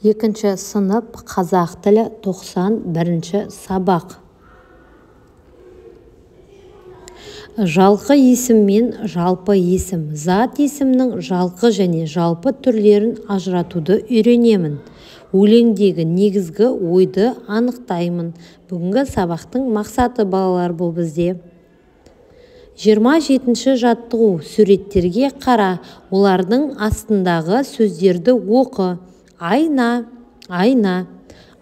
Екінші сынып, қазақ тілі, 91 сабақ. Жалқы есім мен жалпы есім. Зат есімнің жалқы және жалпы түрлерін ажыратуды үйренемін. Өлеңдегі негізгі ойды анықтаймын. Бүгінгі сабақтың мақсаты, балалар, бұл бізде. 27-ші жаттығу. Суреттерге қара, олардың астындағы сөздерді оқы. Айна, айна,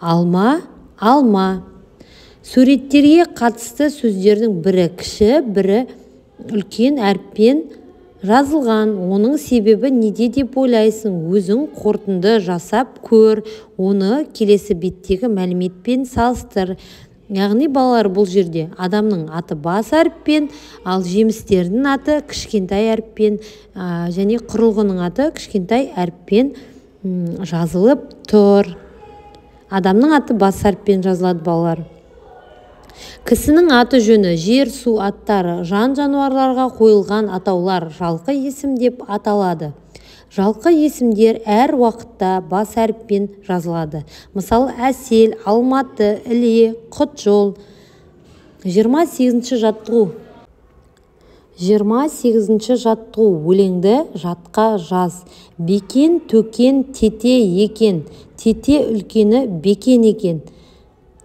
алма, алма. Суреттерге қатысты сөздердің бірі кіші, бірі үлкен әріппен жазылған. Оның себебі неде деп ойлайсың? Өзің қорытынды жасап көр, оны келесі беттегі мәліметпен салыстыр. Яғни, балалар, бұл жерде адамның аты бас әріппен, ал жемістердің аты кішкентай әріппен, және құрылғының аты кішкентай әріппен жазылып тұр. Адамның аты бас әріппен жазылады, балалар. Кісінің аты жөні, жер, су аттары, жан-жануарларға қойылған атаулар жалқы есім деп аталады. Жалқы есімдер әр уақытта бас әріппен жазылады. Мысалы, Әсел, Алматы, Іле, Құтжол. 28-ші жаттығу. 28-ші жаттығу. Өлеңді жатқа жаз. Бекен, Төкен, Тете екен. Тете үлкені Бекен екен.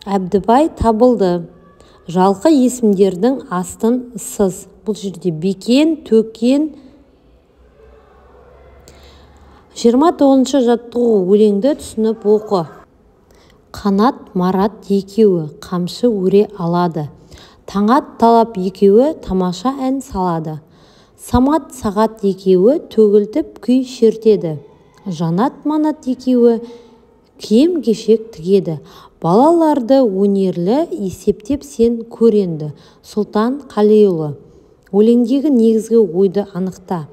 Әбдібай табылды. Жалқы есімдердің астын сыз. Бұл жерде Бекен, Төкен. 29-шы жаттығу. Өлеңді түсініп оқы. Қанат, Марат екеуі қамшы өре алады. Таңат, Талап екеуі тамаша ән салады. Самат, Сағат екеуі төгілтіп күй шертеді. Жанат, Манат екеуі киім-кешек тігеді. Балаларды өнерлі есептеп сен көр енді. Сұлтан Қалиұлы. Өлеңдегі негізгі ойды анықта.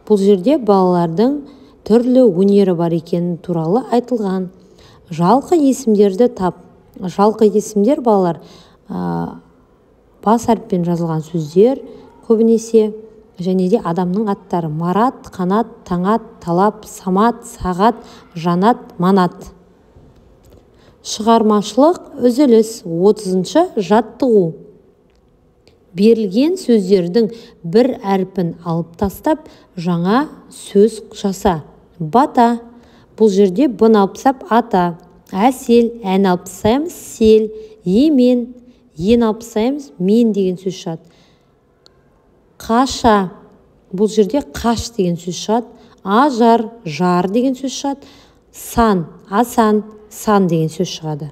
Бұл жерде балалардың түрлі өнері бар екені туралы айтылған. Жалқы есімдерді тап. Жалқы есімдер, балалар, бас әріппен жазылған сөздер көбінесе, және де адамның аттары: Марат, Қанат, Таңат, Талап, Самат, Сағат, Жанат, Манат. Шығармашылық үзіліс. 30-шы жаттығу. Берілген сөздердің бір әрпін алып тастап, жаңа сөз жаса. Бата. Бұл жерде б-ны алып тастап, ата. Әсел, ән алып тастаймыз, сел. Емен, ен алып тастаймыз, мен деген сөз шығады. Қаша. Бұл жерде қаш деген сөз шығады. Ажар, жар деген сөз шығады. Сан, асан, сан деген сөз шығады.